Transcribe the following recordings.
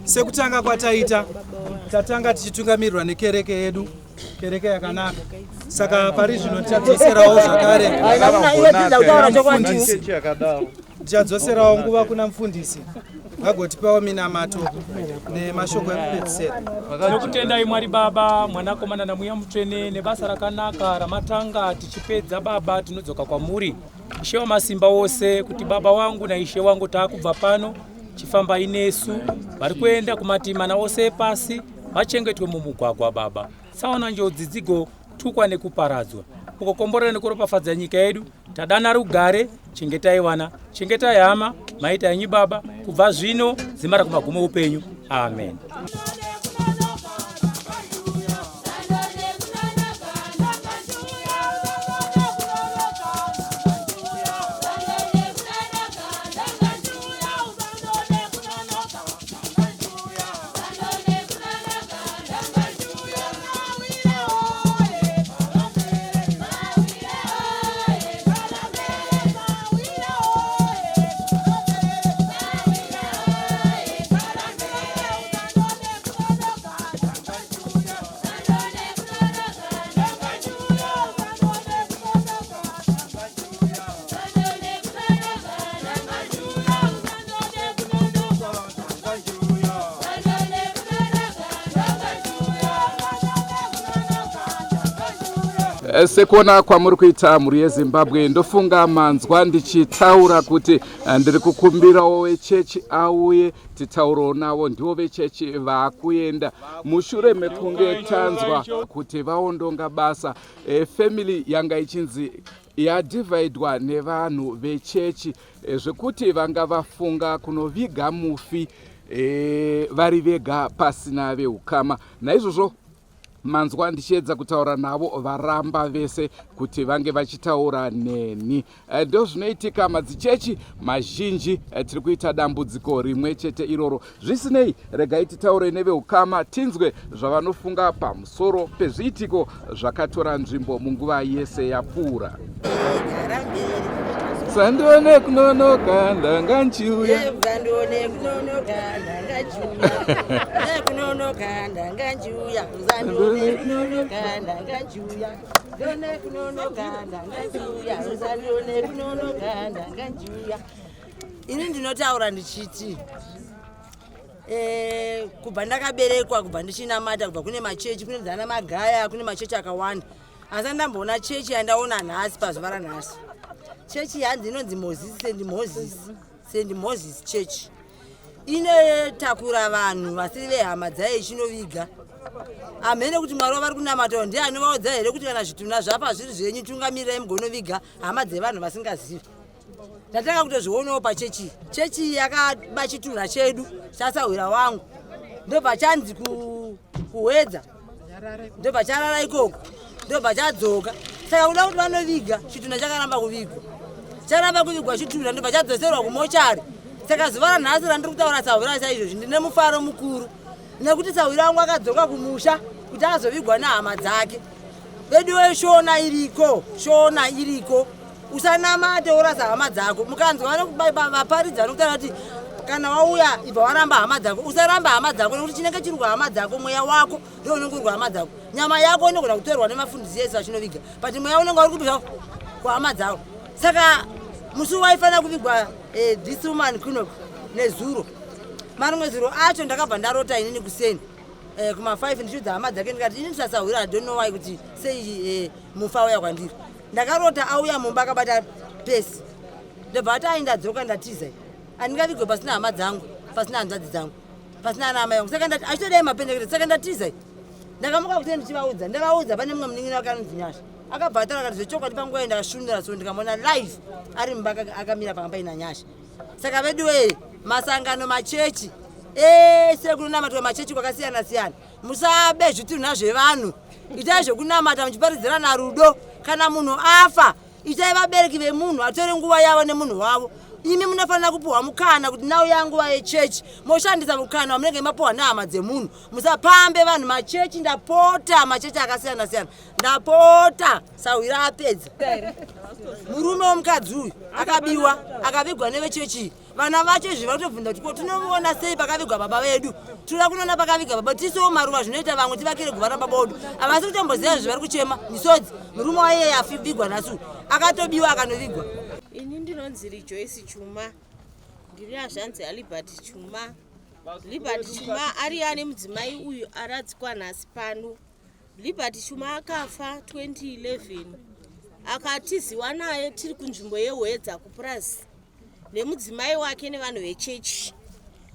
Sekutanga kwataita, tatanga tichitungamirirwa nekereke yedu, kereke yakanaka. Saka pari zvino tichadzoserawo zvakare mufundisi, tichadzoserawo nguva kuna mufundisi vagotipawo minamato nemashoko ekupedzisera. Tinokutendai Mwari Baba, Mwanakomana naMweya Mutsvene nebasa rakanaka ramatanga tichipedza Baba, tinodzoka kwamuri Ishe wamasimba ose, kuti Baba wangu naIshe wangu taakubva pano chifambai nesu vari kuenda kumativi mana ose epasi vachengetwe mumugwagwa Baba, tsaona njodzi dzigotukwa nekuparadzwa, mugokomborera nekuropafadza nyika yedu. Tadana rugare, chengetai vana, chengetai hama, maita henyu Baba, kubva zvino dzimara kumagumo upenyu. Amen. Eh, sekuona kwamuri kuita mhuri yezimbabwe ndofunga manzwa ndichitaura kuti eh, ndiri kukumbirawo wechechi auye titaurewo navo ndivo vechechi vakuenda mushure mekunge tanzwa kuti vaondonga basa e, family yanga ichinzi yadhivhaidwa nevanhu vechechi e, zvekuti vanga vafunga kunoviga mufi e, vari vega pasina veukama naizvozvo manzwa ndichiedza kutaura navo varamba vese kuti vange vachitaura neni eh, ndozvinoitika madzichechi mazhinji eh, tiri kuita dambudziko rimwe chete iroro zvisinei regai titaure neveukama tinzwe zvavanofunga pamusoro pezviitiko zvakatora nzvimbo munguva yese yapfuura sandione kunonoka ndanga nchiuya sandione kunonoka ndanga nchiuya kunonoka ndanga nchiuya sandione kunonoka ndanga nchiuya ndione kunonoka ndanga nchiuya sandione kunonoka ndanga nchiuya ini ndinotaura ndichiti eh, kubva ndakaberekwa kubva ndichinamata kubva kune machechi kune dzana magaya kune machechi akawanda asi andamboona chechi yandaona nhasi pazuva ranhasi chechi yanzi inonzi moses st moses st moses church inotakura vanhu vasiri vehama dzayo ichinoviga hamhene kuti mwari wavari kunamatawo ndiye anovaudza here kuti kana zvitunha zvafa zviri zvenyu tungamirirai mugonoviga hama dzevanhu vasingazivi ndatanga kutozvionawo pachechi chechi yakaba chitunha chedu chasahwira wangu ndobva chanzi kuhwedza ndobva charara ikoko ndobva chadzoka saka kuda kuti vanoviga chitunha chakaramba kuvigwa charamba kuvigwa chitunha ndobva chadzoserwa kumochari saka zuva ranhasi randiri kutaura sahwira saizvozvi ndine mufaro mukuru nekuti sahwira wangu akadzoka kumusha kuti azovigwa nehama dzake veduwe shona iriko shona iriko usanamate worasa hama dzako mukanzwa vaparidzi vanokutaura kuti kana wauya ibva waramba hama dzako usaramba hama dzako nekuti chinenge chiri kuhama dzako mweya wako ndo unenge uri kuhama dzako nyama yako inogona kutorwa nemafundisi ese vachinoviga but mweya unenge uri kupi zvako kuhama dzako saka musi waifanira kuvigwa eh, this woman kunok nezuro marimwe zuro acho ndakabva ndarota inini kuseni eh, kuma 5 ndichiudza hama dzake ndikati ini ndisasahwira i don't know why kuti sei eh, mufa auya kwandiri ndakarota auya mumba akabata pesi ndobva ati ai ndadzoka ndatiza andingavigwe pasina hama dzangu pasina hanzvadzi dzangu pasina ana amai vangu saka ndati achitodai mapendekete saka ndatiza ndakamuka kuti ndichivaudza ndavaudza pane mumwe munin'ina wake anonzi nyasha akabva ataura akati zvechokwadi panguva iyo ndakashunura so ndikamuona live ari mumba akamira panga paina nyasha saka veduwee masangano machechi ese kunonamatwa machechi kwakasiyana siyana musabe zvitunha zvevanhu itai zvekunamata muchiparidzirana rudo kana munhu afa itai vabereki vemunhu atore nguva yavo nemunhu wavo imi munofanira kupiwa mukana kuti nau yanguva yechechi moshandisa mukana wamunenge mapiwa nehama dzemunhu musapambe vanhu machechi ndapota machechi akasiyana siyana ndapota sahwira apedza murume womukadzi uyu akabiwa akavigwa nevechechi. Vana vacho izvi vari kutobvunza kuti ko tinoona sei pakavigwa baba vedu? Tinoda kunoona pakavigwa baba, tiisewo maruva zvinoita vamwe, tivakire guva rababa wedu. Havasi kutomboziva zvavari kuchema misodzi. Murume waiyeye afivigwa nhasi akatobiwa akanovigwa. Ini ndinonzi Rejoice Chuma, ndiri hazvanzi yaLiberty Chuma. Liberty Chuma ari ane mudzimai uyu aradzikwa nhasi pano. Liberty Chuma akafa 2011 akatiziwa naye tiri kunzvimbo yeHwedza kupurazi nemudzimai wake nevanhu vechechi,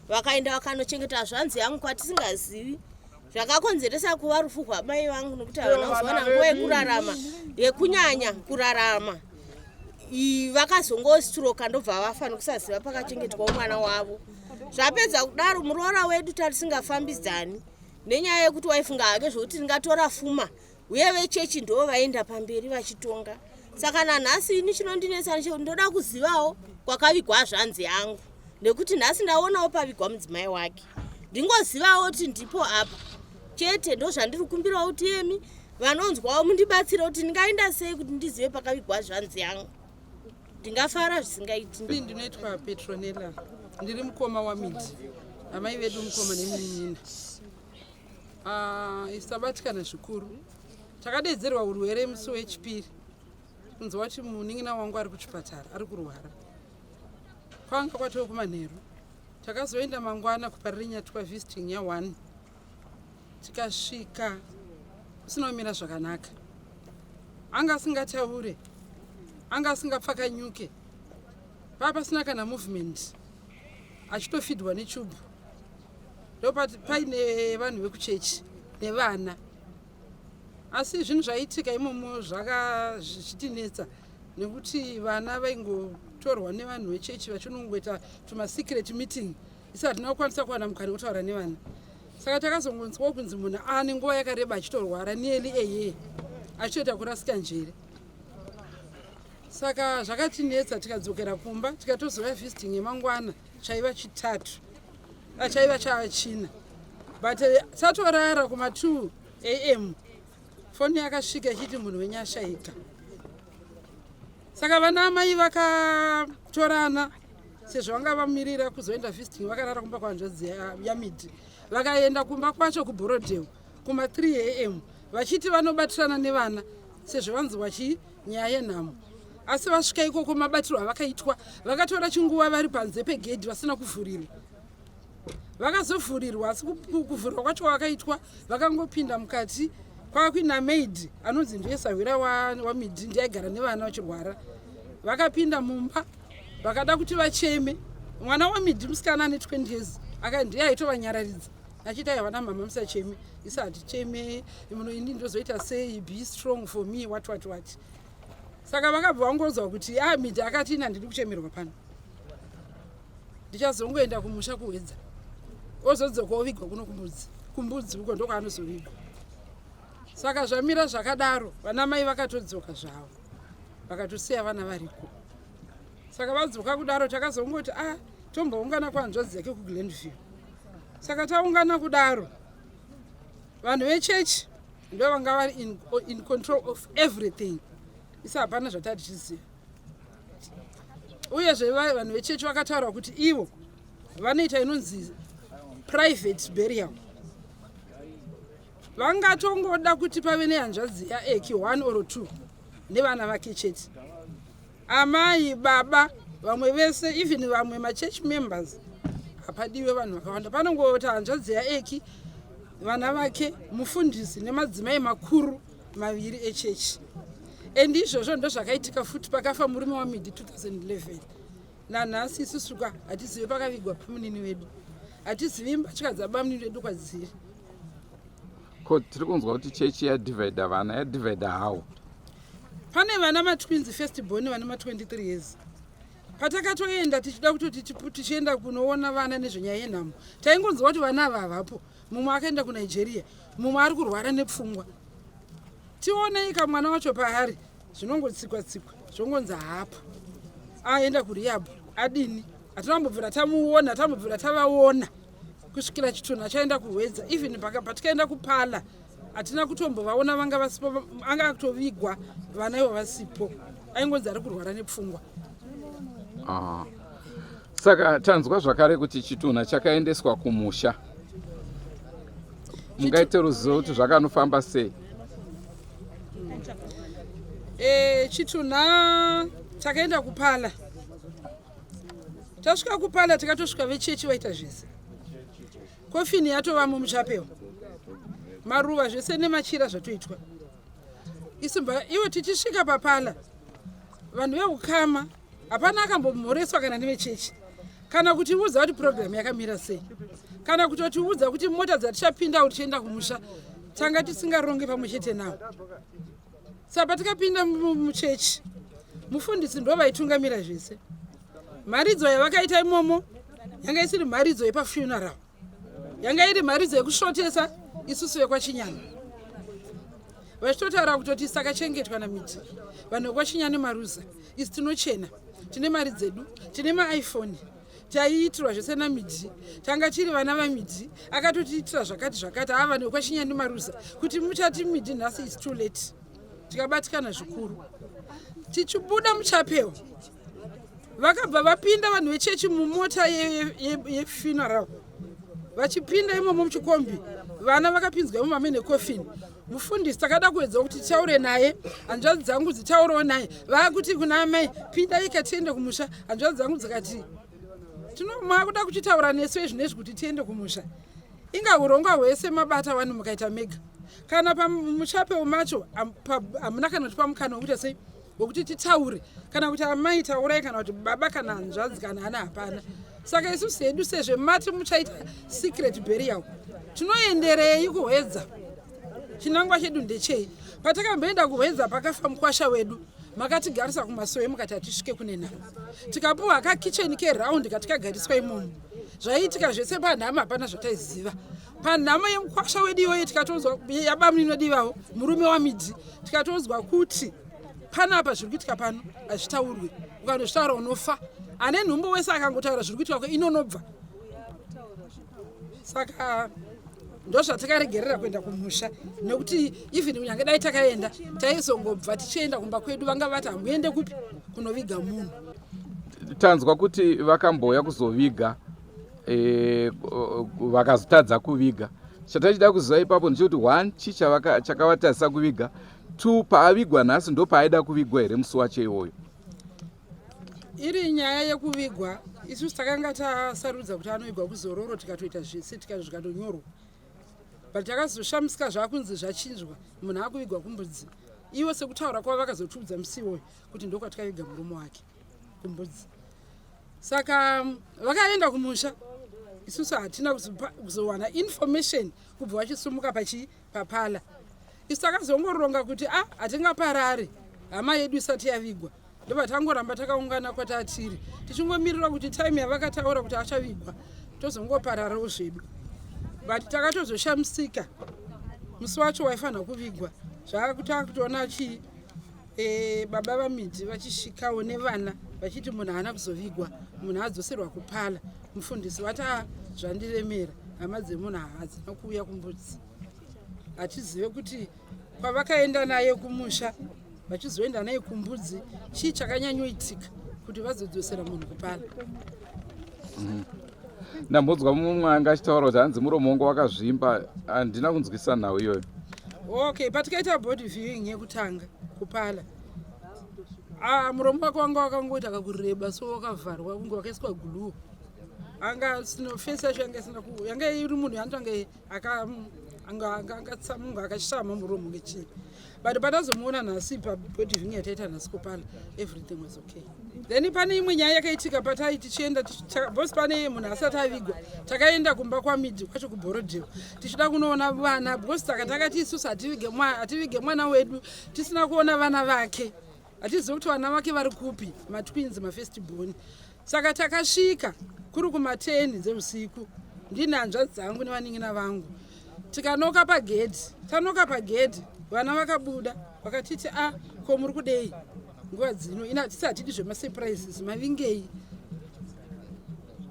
vakaenda vakanochengeta zvanzi yangu kwatisingazivi zvakakonzeresa kuva rufu rwamai vangu, nokuti havana kuzowana nguva yekurarama, yekunyanya kurarama. Vakazongostroka ndobva vafa nokusaziva pakachengetwawo mwana wavo. Zvapedza kudaro, muroora wedu tatisingafambidzani nenyaya yekuti waifunga hake zvokuti ndingatora fuma, uye vechechi ndo vaenda pamberi vachitonga. Saka nanhasi ini chinondinetsa ndechekuti ndoda kuzivawo kwakavigwa zvanzi yangu, nekuti nhasi ndaonawo pavigwa mudzimai wake. Ndingozivawo kuti ndipo apa chete. Ndo zvandiri kukumbirawo kuti emi vanonzwawo mundibatsire kuti ndingaenda sei kuti ndizive pakavigwa zvanzi yangu. Ndingafara zvisingaiti. Ndinoitwa Petronella, ndiri mukoma waMidi, amai vedu, mukoma nemunin'ina. Ah, isu tabatikana zvikuru. Takadedzerwa urwere musi wechipiri, kunzwa kuti munin'ina wangu ari kuchipatara, ari kurwara. Kwanga kwatove kumanheru. Takazoenda mangwana kuParirenyatwa visiting ya1, tikasvika kusina kumira zvakanaka. Anga asingataure, anga asingapfakanyuke, paa pasina kana movement, achitofidwa nechubhu. Ndopati paine vanhu vekuchechi nevana, asi zvinhu zvaiitika imomo zvaka zvichitinetsa, nekuti vana vaingotorwa nevanhu vechechi vachinongoita tumasecret meeting. Isu hatina kukwanisa kuwana mukana wekutaura nevana. Saka takazongonzwawo kunzi munhu ane nguva yakareba achitorwara, nearly a year, achitoita kurasika njere. Saka zvakatinetsa, tikadzokera kumba, tikatozouya visiting yemangwana, chaiva chitatu, chaiva chava china. But tatorara kuma2 am, foni yakasvika ichiti munhu wenyu ashaika. Saka vana amai vakatorana, sezvo vanga vamirira kuzoenda visiting, vakarara kumba kwanzvadzi yaMidhi. Vakaenda kumba kwacho kuBorrowdale kuma3 am, vachiti vanobatirana nevana sezvo vanzwa chi nyaya yenhamo. Asi vasvika ikoko, mabatiro avakaitwa, vakatora chinguva vari panze pegedhi vasina kuvhurirwa. Vakazovhurirwa, asi kuvhurirwa kwacho kwavakaitwa, vakangopinda mukati kwava kuina maid anonzi ndiye sahwira waMidhi, ndiye aigara nevana vachirwara. Vakapinda mumba, vakada kuti vacheme. Mwana waMidhi musikana ane 20 years ndiye aitovanyararidza achiti, "Aiwa vana mama, musacheme, isi haticheme muno, ini ndozoita sei? Be strong for me," what what what. Saka vakabva vangonzwa kuti a Midhi akati, "Ina handidi kuchemerwa pano, ndichazongoenda kumusha kuHwedza." Ozodzoka ovigwa kuno kuMbudzi, kuMbudzi uko ndokwaanozovigwa. Saka zvamira zvakadaro. Vana mai vakatodzoka zvavo, vakatosiya vana variko. Saka vadzoka kudaro, takazongoti a ah, tomboungana kwanzvadzi yake kuGlenview. Saka taungana kudaro, vanhu vechechi ndo vanga vari in control of everything. Isi hapana zvatati tichiziva. Uyezve vanhu vechechi vakataura kuti ivo vanoita inonzi private burial. Vangatongoda kuti pave nehanzvadzi yaEki one or two nevana vake chete, amai, baba, vamwe vese, even vamwe machurch members, hapadiwe vanhu vakawanda. Panongoti hanzvadzi yaEki, vana vake, mufundisi nemadzimai makuru maviri echechi. And izvozvo ndo zvakaitika futi pakafa murume waMidhi 2011. Nanhasi isusuka hatizivi pakavigwa pamunini wedu, hatizivi mbatya dzabamunini vedu kwadziri. Ko tiri kunzwa kuti chechi yadivhaidha vana, yadivhaidha hawo? Pane vana matwins, first born vane ma23 years. Patakatoenda tichida kutoti tichienda kunoona vana nezvenyaya yenhamo, taingonzwa kuti vana ava havapo, mumwe akaenda kuNigeria, mumwe ari kurwara nepfungwa. Tionei kamwana wacho paari, zvinongotsikwa tsikwa, zvongonzi haapo, aenda kurehab, adini. Hatina kumbobvira tamuona, tambobvira tavaona kusvikira chitunha chaenda kuHwedza. Even patikaenda kupala, hatina kutombovaona, vanga vasipo, anga akutovigwa vana ivo vasipo. Aingonzi ari kurwara nepfungwa. Ah. Saka tanzwa zvakare kuti chitunha chakaendeswa kumusha. Mungaite ruzivo kuti zvakanofamba sei? Chitunha takaenda kupala. Tasvika kupala tikatosvika vechechi vaita zvese. Kofini yatovamo muchapeo. Maruva zvese nemachira zvatoitwa. Isimba ivo tichisvika papala vanhu veukama hapana akambomhoreswa kana nevechechi kana kutiudza kuti purogiramu yakamira sei kana kutotiudza kuti mota dzatichapinda kuti tichienda kumusha tanga tisingaronge pamwe chete navo. Saka patikapinda muchechi mufundisi ndo vaitungamira zvese. Mharidzo yavakaita imomo yanga isiri mharidzo yepafuneral, yanga iri mharidzo yekusvotesa isusu vekwaChinyana, vachitotaura kutoti sakachengetwa namiti vanhu vekwaChinyana maruza, isi tinochena, tine mari dzedu, tine maiPhone, taiitirwa zvese namiti, tanga tiri vana vamiti, akatotiitira zvakati zvakati. Ava vanhu vekwaChinyani maruza, kuti muchati miti nhasi is too late. Tikabatikana zvikuru. Tichibuda muchapel vakabva vapinda vanhu vechechi mumota yefuneral, vachipinda imomo muchikombi, vana vakapinzwa imomo mane coffin. Mufundisi takada kuedza kuti titaure naye, hanzvadzi dzangu dzitaurewo naye, vaakuti kuna amai, "Pindai tiende kumusha." Hanzvadzi dzangu dzikati, "Makuda kuchitaura nesu ezvinezvi kuti tiende kumusha? Inga urongwa hwese mabata wani mukaita mega. Kana pamuchapel macho hamuna kana kuti pamukana wekuita sei wekuti titaure, kana kuti amai taurai, kana kuti baba, kana hanzvadzi, kana ana, hapana. Saka isusu hedu sezvemati muchaita secret burial, tinoenderei kuHwedza? Chinangwa chedu ndechei? Patakamboenda kuHwedza pakafa mukwasha wedu, makatigarisa kumasowe, mukati hatisvike kune nhamo. Tikapuwa kakicheni keraundi katikagariswa imomo. Zvaiitika zvese panhamo hapana zvataiziva. Panhamo yemukwasha wedu iyoyo tikatonzwa, yabamunini murume wamidzi, tikatozwa kuti panapa zviri kuitika pano hazvitaurwi, ukandozvitaura unofa. Ane nhumbu wese akangotaura zviri kuitika ko inonobva." Saka ndozvatakaregerera kuenda kumusha, nekuti even kunyange dai takaenda taizongobva tichienda kumba kwedu, vanga vati hamuende kupi kunoviga munhu. Tanzwa kuti vakambouya kuzoviga, vakazotadza kuviga. Chatachida kuziva ipapo ndechekuti, one, chii chakavatadzisa kuviga? Two, paavigwa nhasi ndo paaida kuvigwa here musi wacho iwoyo? Iri nyaya yekuvigwa, isusu takanga tasarudza kuti anovigwa kuZororo, tikatoita zvese zvikatonyorwa, but takazoshamisika zvakunzi zvachinjwa, munhu akuvigwa kuMbudzi. Ivo sekutaura kwavo vakazotiudza musi iwoyo kuti ndokwatikaviga murume wake, kuMbudzi. Saka vakaenda kumusha, isusu hatina kuzowana information kubva vachisumuka pachi papala. Isu takazongoronga kuti a hatingaparare hama yedu isati yavigwa. Ndobva tangoramba takaungana kwatatiri tichingomirira kuti time yavakataura kuti achavigwa tozongopararawo zvedu. But takatozoshamisika musi wacho waifanira kuvigwa zvakutakutoona chii, baba vamidzi vachisvikawo nevana vachiti munhu haana kuzovigwa, munhu adzoserwa kupala. Mufundisi vati, "A, zvandiremera, hama dzemunhu hadzina kuuya kuMbudzi." Hatizive kuti kwavakaenda naye kumusha vachizoenda naye kuMbudzi chii chakanyanyoitika kuti vazodzosera munhu kupala. Ndambonzwa mumwe anga achitaura kuti hanzi muromo wangu wakazvimba. Handina kunzwisa nhau iyoyo. Okay, patikaita body viewing yekutanga kupala, ah, muromo wake wanga wakangoita kakureba so, wakavharwa kunge wakaiswa glue. Anga sino face yacho yanga isina yanga iri munhu yanotanga anga akashama muromo ngechii. But patazomuona nhasi pabody viewing yataita nhasi kupala, everything was okay. Then pane imwe nyaya yakaitika patai tichienda boss, pane munhu asati avigwa. Takaenda kumba kwamidhi kwacho kuBorrowdale tichida kunoona vana, because taka takati isusu hativige mwana wedu tisina kuona vana vake. Hatizivi kuti vana vake vari kupi, matwins, mafirst born. Saka takasvika kuri kuma10 dzeusiku, ndine hanzvadzi dzangu nevanin'ina vangu. Tikanoka pagedhi. Tanoka pagedhi, vana vakabuda vakatiti, "A, ko muri kudei nguva dzino? Ina tisi hatidi zvemasurprises, mavingei?"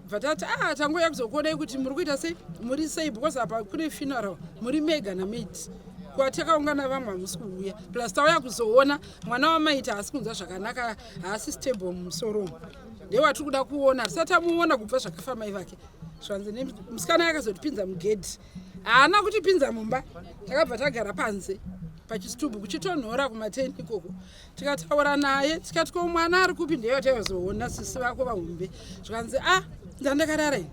Bva tati, "A, tangoya kuzokuonai kuti muri kuita sei, muri sei, because apa kune funeral muri mega namate, kwatakaungana vamwe hamusi kuuya. Plus tauya kuzoona mwana wamaita haasi kunzwa zvakanaka, haasi stable mumusoro umu." Ndewatiri kuda kuona, hatisati tamuona kubva zvakafa mai vake. Zvanzi nemusikana akazotipinza mugedhi, haana kutipinza mumba, takabva tagara panze pachisitubu kuchitonhora kumateni ikoko. Tikataura naye tikati ko mwana ari kupi? Ndiye wataizoona sisi vako vahombe. Zvikanzi a ah, ndandakarara ini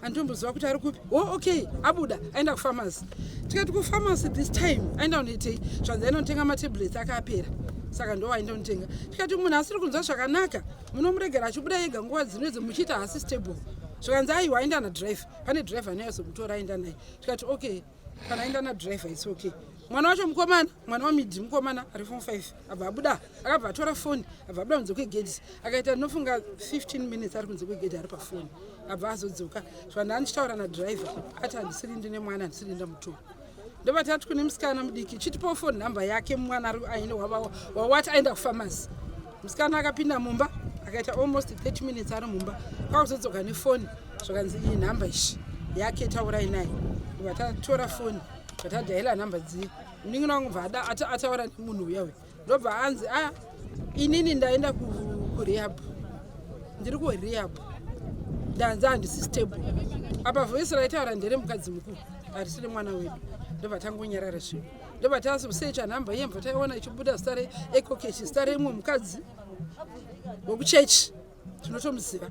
handitomboziva kuti ari kupi. O oh, okay, abuda aenda kufamasi. Tikati kufamasi this time aenda kunoitei? Zvanzi aenda kunotenga matablets akapera, saka ndo aenda kunotenga. Tikati munhu asiri kunzwa zvakanaka munomuregera achibuda ega nguva dzino idzi muchiita hasi stable? Zvikanzi aiwa, aenda nadriver, pane driver anayozomutora aenda naye. Tikati okay, kana aenda nadriver its okay. Mwana wacho mukomana, mwana wamidhi mukomana ari form 5, abva abuda, akabva atora foni, abva abuda kunze kwegedhi, akaita ndinofunga 15 minutes ari kunze kwegedhi ari pafoni, abva azodzoka. Zvanhu andichitaura nadriver ati handisiri ndine mwana, handisiri ndamutora. Ndobva tati kune musikana mudiki, chitipawo foni nhamba yake mwana aine wawati aenda kufamasi. Musikana akapinda mumba akaita almost 30 minutes ari mumba, kwakuzodzoka nefoni, zvakanzi iyi nhamba ishi yake, taurai naye. Ndobva tatora foni, bva nhamba dziye. Munin'ina wangu bva ataura nemunhu uya uya, ndobva anzi a ah, inini ndaenda kurehab, ndiri kurehab, ndanzi handisi stable. Apa voisi raitaura ndere mukadzi mukuru, harisiri mwana wedu. Ndobva tangonyarara zvinhu, ndobva tazosecha nhamba iye, mbva taiona ichibuda zita reecocash, zita reimwe mukadzi wekuchechi tinotomuziva.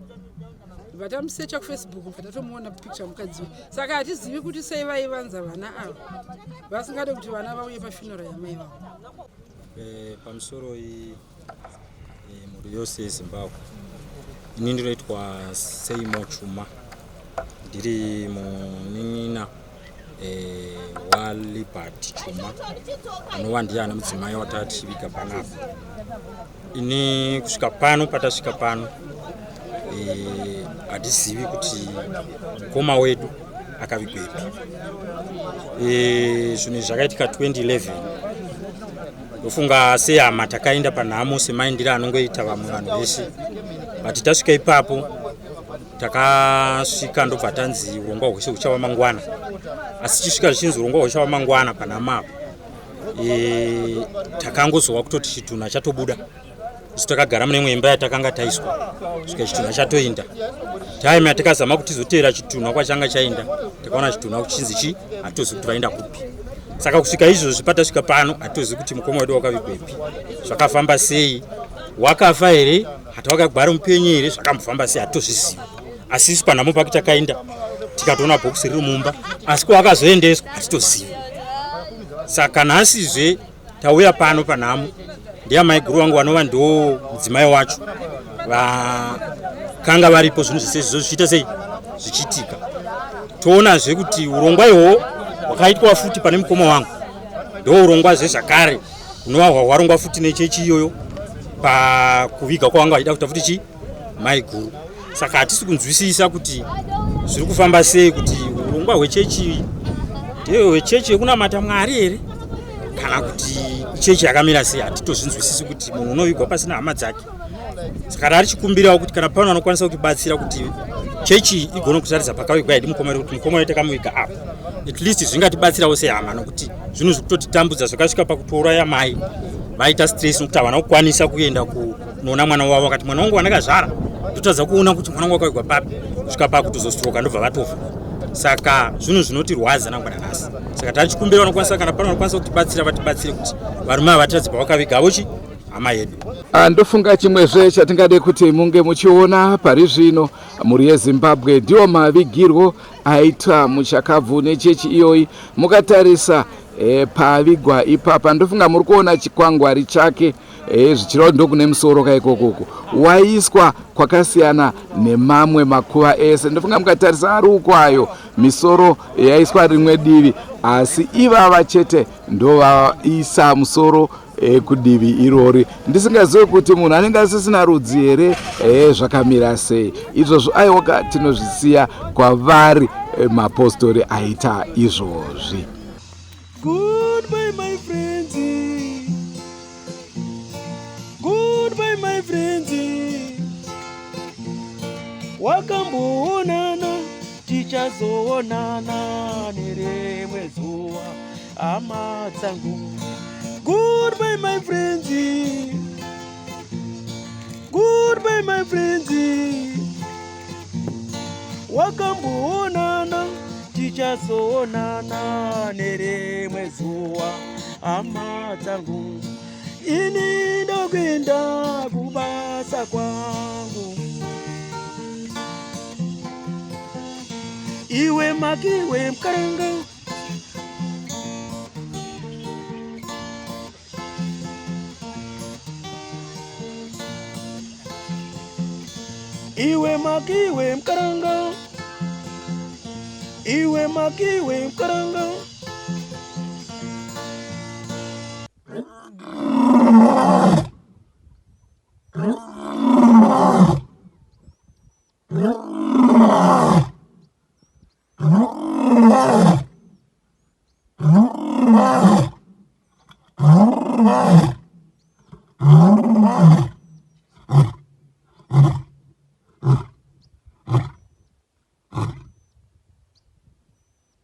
Bva tamusecha kufacebook, bva tatomuona picture mukadzi we. Saka hatizivi kuti sei vaivanza vana ava, vasingade kuti vana vauye pafuneral yamai vavo. Pamusoro mhuri yose yeZimbabwe, ini ndinoitwa Seimo Chuma, ndiri munin'ina waLibert Chuma, anova ndiye ane mudzimai watava tichiviga panapa. Ini kusvika pano patasvika pano hatizivi kuti mukoma wedu akavigwepi. Zvinhu izvi zvakaitika 2011. Ndofunga sehama takaenda panhamo semaindiro anongoita vamwe vanhu vese, but tasvika ipapo takasvika ndobva tanzi urongwa hwese huchava mangwana. Asi tichisvika zvichinzi urongwa huchava mangwana panhamo apo, takangozova kutoti chitunha chatobuda. Isu takagara mune imwe imba yatakanga taiswa, svika chitunha chatoinda. Time yatakazama kuti tizoteera chitunha kwachanga chainda, takaona chitunha kuchinzi chi hatitozivi kuti vaenda kupi. Saka kusvika izvozvi patasvika pano hatitozivi kuti mukoma wedu wakavigwepi, zvakafamba sei, wakafa here, hati wakagwara mupenyu here, zvakambofamba sei, hatitozvizivi. Asi isu panhamo pake takaenda tikatoona bhokisi riri mumba, asi kwawakazoendeswa hatitozivi. Saka nhasizve tauya pano panhamo ndeyamaiguru vangu vanova ndo mudzimai wacho, vakanga varipo zvinhu zvese izvozvo zvichiita sei zvichiitika. Toonazve kuti urongwa ihwohwo hwakaitwa futi pane mukoma wangu, ndo urongwazve zvakare hunova hwahwarongwa futi nechechi iyoyo pakuviga kwavanga vachida kuita futi chi maiguru. Saka hatisi kunzwisisa kuti zviri kufamba sei, kuti urongwa hwechechi ndehwechechi yekunamata Mwari here kana kuti chechi yakamira sei, hatitozvinzwisisi kuti munhu unovigwa pasina hama dzake. Saka tarichikumbirawo kuti kana pano vanokwanisa kutibatsira kuti chechi igone kutaridza pakavigwa hedu mukoma wedu, kuti mukoma wedu takamuviga apa, at least zvingatibatsirawo sehama, nokuti zvinhu zviri kutotitambudza zvakasvika pakutouraya mai, vaita stress nokuti havana kukwanisa kuenda kunoona mwana wavo. Vakati mwana wangu wandakazvara ndotadza kuona kuti mwana wangu wakavigwa papi, kusvika pakutozostroka ndobva vatofa. Saka zvinhu zvinotirwadza nangwana nhasi. Saka tachikumbira vanokwanisa, kana pano vanokwanisa kutibatsira, vatibatsire kuti varume ava vatiradze pavakaviga avochi hama yedu. Ndofunga chimwezve chatingade kuti munge muchiona pari zvino, mhuri yeZimbabwe, ndiwo mavigirwo aitwa muchakabvu nechechi iyoyi. Mukatarisa pavigwa ipapa, ndofunga muri kuona chikwangwari chake, zvichireva ndokune musoro kaikokoko waiswa kwakasiyana nemamwe makuva ese. Ndofunga mukatarisa ari uko ayo misoro yaiswa rimwe divi, asi ivava chete ndovaisa musoro kudivi irori. Ndisingazive kuti munhu anenge asisina rudzi here, zvakamira sei izvozvo, aiwaka tinozvisiya kwavari mapostori aita izvozvi. Goodbye my friends. Goodbye my friends. Wakamboonana, tichazoonana nerimwe zuva, hama dzangu. Goodbye my friends. Goodbye. Goodbye my friends. Wakamboonana tichazoonana nerimwe zuva hama dzangu. Ini ndokuenda kubasa kwangu. Iwe makiwe mkaranga. Iwe makiwe mkaranga. Iwe makiwe mkaranga.